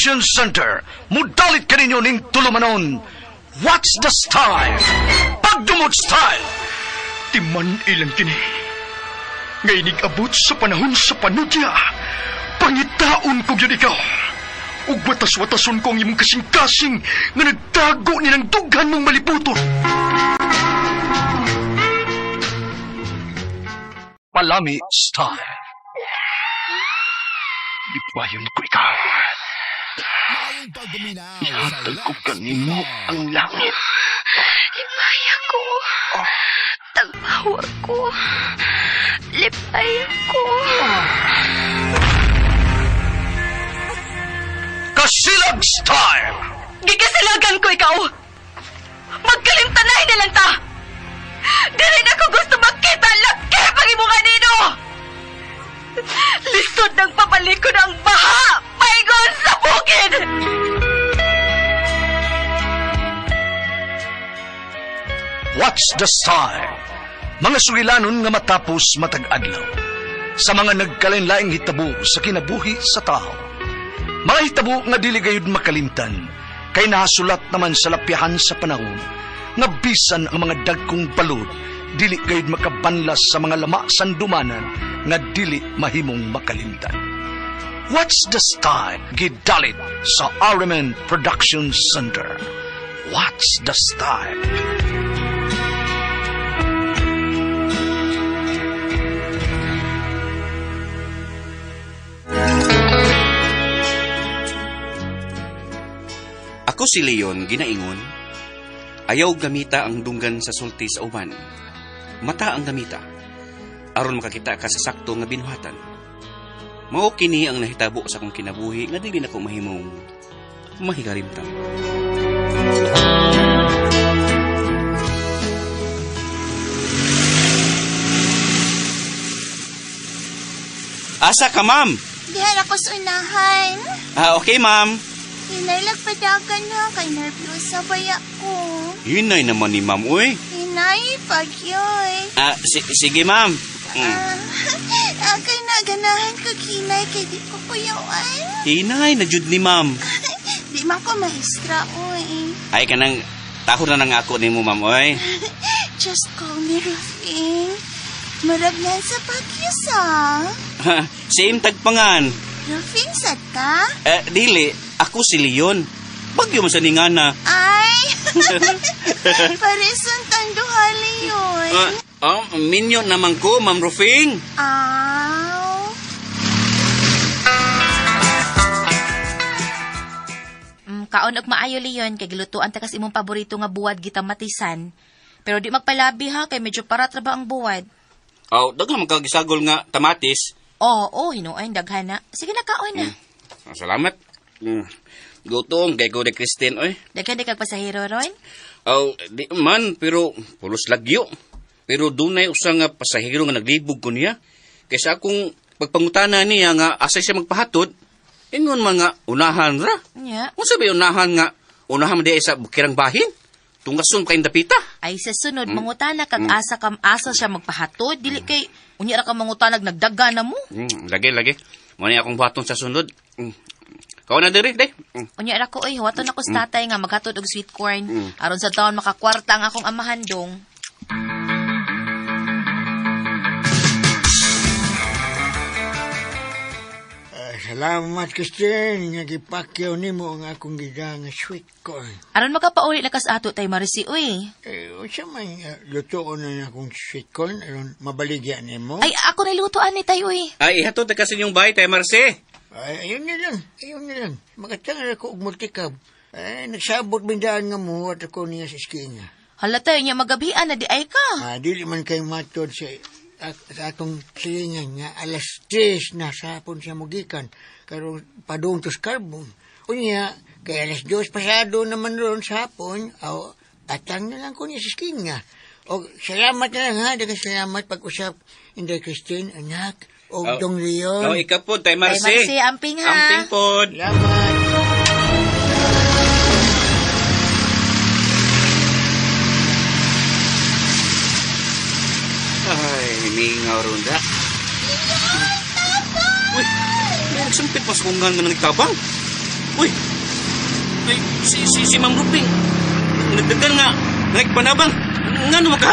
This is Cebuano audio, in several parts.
Production Center. Mudalit kaninyo ning tulumanon. What's the style? Pagdumot style! Timan ilang kini. Ngay abot sa panahon sa panudya. Pangitaon ko yun ikaw. Ug watas-watason ko ang imong kasing-kasing nga nagtago ni ng dughan mong malibuton. Palami style. Lipayon ko ikaw. Ihatag ko kanimo ang langit. Lipay ako. Tagpawa ko. Lipay ako. Kasilag style! Gikasilagan ko ikaw. Magkalimtanay na lang ta. Dili na ko gusto makita laki pang imong anino. Lisod ng papalikon ang baha. Paingon sa bukid. What's the style? Mga sugilanon nga matapos matag adlaw. Sa mga nagkalain-laing hitabo sa kinabuhi sa tao. Mga hitabo nga dili gayud makalimtan, kay nahasulat naman sa lapyahan sa panahon, nga bisan ang mga dagkong balod, dili gayud makabanlas sa mga lama sandumanan nga dili mahimong makalimtan. What's the style? Gidalit sa RMN Production Center. What's the style? Ako si Leon, ginaingon. Ayaw gamita ang dunggan sa sulti sa uban. Mata ang gamita. Aron makakita ka sa sakto nga binuhatan. Mao kini ang nahitabo sa akong kinabuhi nga dili nako mahimong mahikalimtan. Asa ka, ma'am? Dihan ako sa unahan. Ah, okay, ma'am. Hinay, lagpadagan ha, kay nervyosa baya ko. Hinay naman ni ma'am, uy. Hinay, pagyoy. Ah, sige, ma'am. Ah, kay naganahan ko hinay, kay di ko kuyawan. Hinay na jud ni ma'am. Di man ko maestra, uy. Ay, kanang tahon na nang ako ni mo, ma'am, uy. Just call me Rufing. Murag na sa pagyos, ah. Same tagpangan. Rufing, sad ka? Eh, dili. Ako si Leon. Bagyo mo sa ningana. Ay! Pareson tanduha, Leon. Minyo naman ko, Ma'am Rufing. Aw. Kaon og maayo, Leon, kay gilutuan ta kas imong paborito nga buwad gitamatisan. Pero di magpalabi ha, kay medyo parat ra ba ang buwad. Aw, daghan man kagisagol nga tamatis. Oo, hinuoy daghan na. Sige na, kaon na. Salamat. Gutom kay ko ni Christine, oy. Daghan di kag pasahero ron? Aw, di man, pero pulos lagyo. Pero dunay usa nga pasahero nga naglibog ko niya. Kaysa akong pagpangutana niya nga asa siya magpahatod, ingon man nga unahan ra. Nya. Unsa ba unahan nga? Unahan man di sa bukirang bahin? Tungason kay dapita. Ay sa sunod mangutana kag asa kam asa siya magpahatod, dili kay unya ra ka mangutanag nagdaga na mo. Lagi lagi. Mo ni akong buhaton sa sunod. Kaon na diri, day. Unya ra ko oy, huwaton ako sa tatay nga maghatod og sweet corn. Aron sa taon makakwarta ang akong amahan dong. Salamat, Christine, nga gipakyaw nimo ang akong gida nga sweet corn. Aron makapauli na kas ato tay Marcy, uy. Eh, unsa man lutoon na akong sweet corn aron mabaligya nimo? Ay, ako na lutoan ni tay, uy. Ay, ihatod na kasi inyong bahay, tay Marcy. Ay, ayun na lang, ayun na lang. Makatangar ako og multikab. Ay, nagsabot bindaan nga mo at ako niya sa eskina. Hala tayo niya magabian na di ay ka. Ah, dili man kay matod sa atong silingan nga 3:00 na sa hapon siya mugikan karon padung tos carbon. Unya kay 2:00 pasado naman ron sa hapon, aw atang na lang ko niya sa eskina. Og salamat na lang ha, daghang salamat pag-usap Inday Christine, anak, og Dong Leon. Oh, ikaw po, Tay Marcy. Tay Marcy, amping ha. Amping po. Salamat. Ay, mingaw ronda. Uy, may nagsampit pa sa kunggan nga nagtabang. Uy! Ay, si Ma'am Ruping. Nagdagan nga. Nagpanabang. Nga no maka?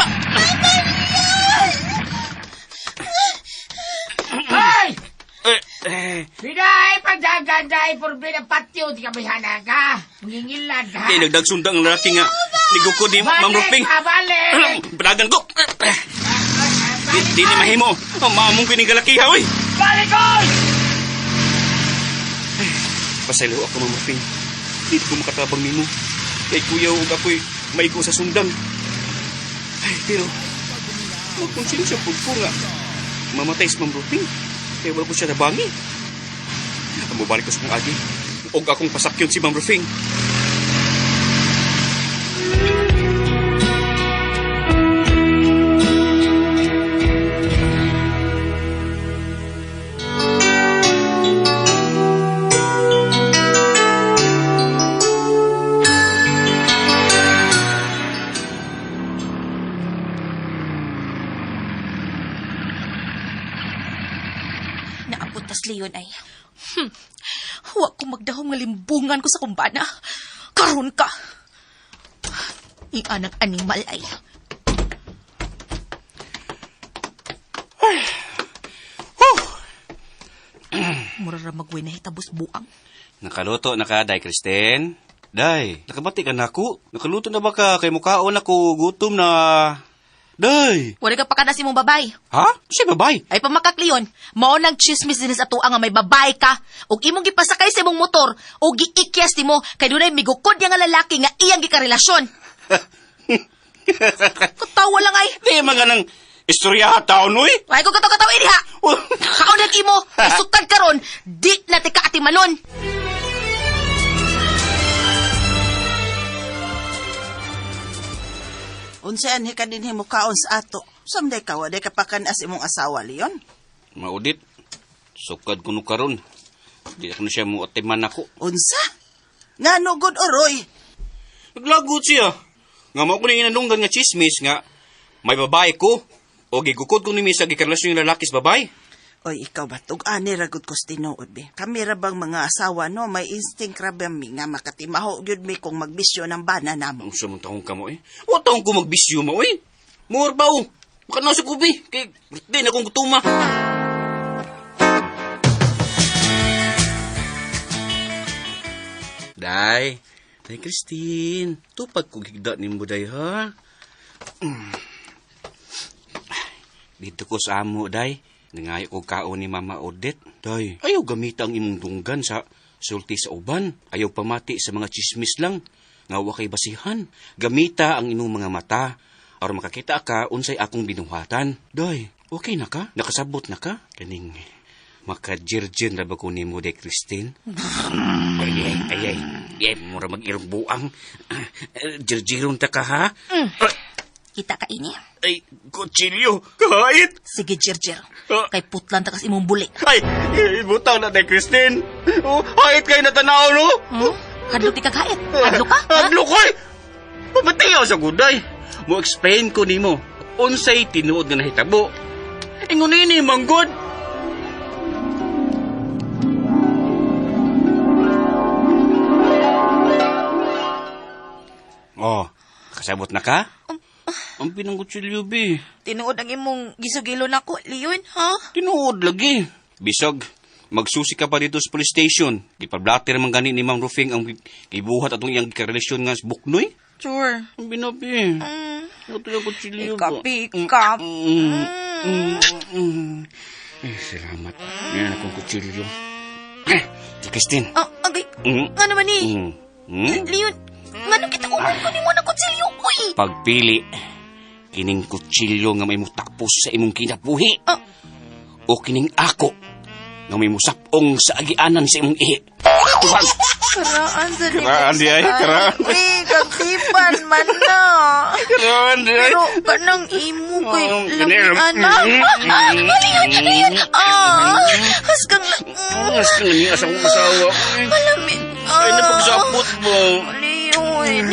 Hoy! Eh, Pinay, pagdaganday, purbi ng patyo, di ka may hanaga. Mangingilad, ha? Kaya nagdagsundang ang lalaki nga. Niguko ni Ma'am Ruping. Balik, balik! Padagan ko! Di ni mahimo. Ang mamong pinigalakiha, oy! Balik, oy! Pasaylo ako, Ma'am Ruping. Di ko makatabang nimo. Kay kuya ug ako'y maigo sa sundang. Ay, pero magkonsensya po ko nga. Mamatay si Ma'am Ruping. Kaya wala ko siya nabangi. Mubalik ko sa kong agi. Og akong pasakyon si Ma'am Rufing. Naabot tas Leon ay. Wa ko magdahom nga limbungan ko sa kumbana. Karon ka. Ianang animal ay. Mura ra magway na hitabos buang. Nakaluto na ka, Day Kristen. Day, nakabati ka na ako. Nakaluto na ba ka? Kay mukaon ako, gutom na. Day! Wala ka pa ka na si mong babay. Ha? Siya babay? Ay pamakak Leon, mao nang chismis dinis ato nga may babay ka. Ug imong gipasakay sa imong motor ug giikyas nimo kay dunay migukod niya nga lalaki nga iyang gikarelasyon. Katawa lang ay. Di man ganang istorya taon, uy. Ay ko kataw-kataw diha. Kaon na imo, isukad karon, di na tika atimanon. Unsa anhi ka dinhi mukaon sa ato? Samday ka waday ka pakan-as imong asawa, Leon. Maudit. Sukad kuno karon. Di ako na siya muatiman ako. Unsa? Ngano gud oroy? Naglagot siya. Nga mao ko ning inanunggan nga chismis nga may babae ko. O gigukod ko ni misa gikarelasyon yung lalaki sa babae. Oy, ikaw ba tug-ani ra gud ko sa tinuod be. Kami ra bang mga asawa no, may instinct ra ba mi nga makatimaho gyud mi kung magbisyo ng bana namo. Ang sa mong taong ka mo eh. Wa taong ko magbisyo mo eh. More ba oh. Baka na sa kubi. Kay di na akong gutuma. Day. Day Christine. Tupag ko higda ni mo day ha. Dito ko sa amo day. Nangayo ko kaon ni Mama Odette. Day, ayaw gamita ang imong dunggan sa sulti sa uban. Ayaw pamati sa mga chismis lang. Nga wa kay basihan. Gamita ang imong mga mata. Aron makakita ka unsay akong binuhatan. Day, okay na ka? Nakasabot na ka? Kaning makajirjin ra ba ko nimo day Christine? Ay, ay, ay, ay. Ay, mura mag-irong buang. Jirjiron ta ka ha? Kita ka ini. Ay, kutsilyo! Kahit! Sige, Jirjir. Kay putlan ta kas imong buli. Ay, ibutang na day Christine. Oh, hait kayo na tanaw, no? Hadlok di ka kahit. Hadlok ka? Ha? Hadlok ko'y! Pamatiyaw sa guday. Mo explain ko nimo unsay tinuod nga nahitabo. Ingon ini manggod. Oh, kasabot na ka? Ang pinangkutsilyo, bi. Tinuod ang imong gisugilo nako, Leon, ha? Tinuod lagi. Bisag, magsusi ka pa dito sa police station. Gipablater man gani ni Ma'am Rufing ang gibuhat atong iyang karelasyon nga sa Buknoy. Sure. Ang binabi. Ito yung kutsilyo ba? Ikap, ikap. Eh, salamat. Yan akong kutsilyo. Si Christine. Ah, agay. Nga naman eh. Leon, nga nung kita uman ko ni mo na kutsilyo, uy. Pagpili, kining kutsilyo nga may mutakpos sa imong kinabuhi. Ah. O kining ako nga may musapong sa agianan sa imong ihi. Tuhan! Karaan sa Karaan di ay, karaan. Uy, katipan man na. Karaan di ay. Pero kanang imo kay Oh, lamian na. Leon, Leon. Ah, hasgang na. Mas nga niya sa akong asawa. Malamit. Ay, napagsapot mo. Leon. Leon.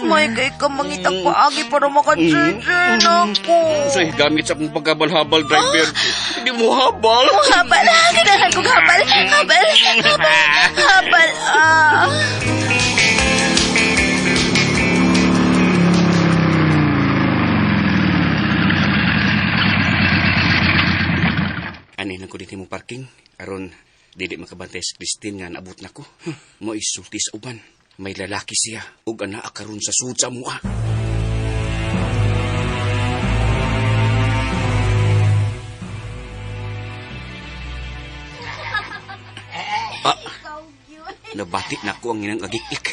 May kay ka mangitag paagi para maka-JJ na ako. Say, gamit sa akong pagkabal-habal, driver. Hindi mo habal. Oh, habal. Kailangan kong habal. Habal. Habal. Habal. Ah. Ani lang ko dito mo parking. Aron, dili makabantay si Christine nga naabot na ko. Huh, mo isulti sa uban. May lalaki siya. Ug anaa karon sa sud sa mua. Ah, nabati na ko ang inang agik-ik.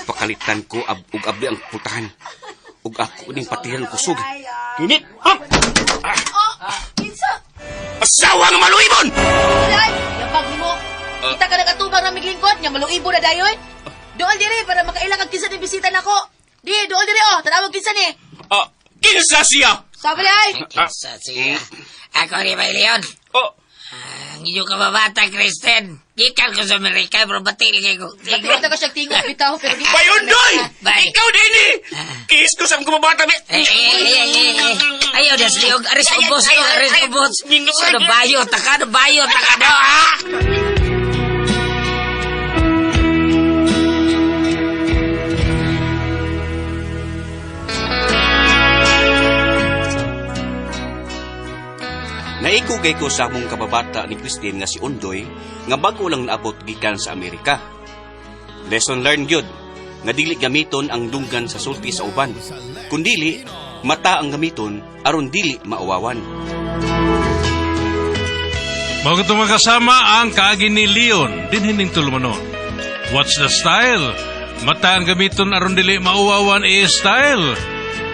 Pakalitan ko ug abli ang putahan. Ug ako ning patihan kusog. Kinit! Ah! Oh, kinsa? Asawa nga maluibon! Day, yabag nimo. Kita ka nagatubang ng miglingkod nga maluibo na dayon. Dool diri para makaila kag kinsa ning bisita nako. Di, dool diri oh, tanawag kinsa ni. Ah, kinsa siya? Sabi day. Kinsa siya. Ako ni Bay Leon. Oh, Ang inyong kababata, Kristen. Gikan ko sa Amerika, pero batil kay ko. Ba't ka siya tingog bitaw pero di. Bayondoy! Bay. Ikaw din eh! Kiss ko sa akong kababata. Eh, eh, eh, eh, eh. Ayaw, das liog. Aris ubos, aris ubos. So, nabayo, taka, nabayo, taka daw, ha? Naikugay ko sa among kababata ni Christine nga si Ondoy nga bago lang naabot gikan sa Amerika. Lesson learned gyud nga dili gamiton ang dunggan sa sulti sa uban. Kundili mata ang gamiton aron dili mauwawan. Mao katong makasama ang kaagi ni Leon, dinhining tulumanon. What's the style? Mata ang gamiton aron dili mauwawan i style.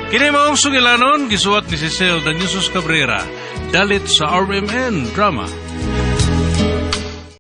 Kini maong sugilanon, gisuwat ni Cecil Danyusos Cabrera, dalit sa RMN Drama.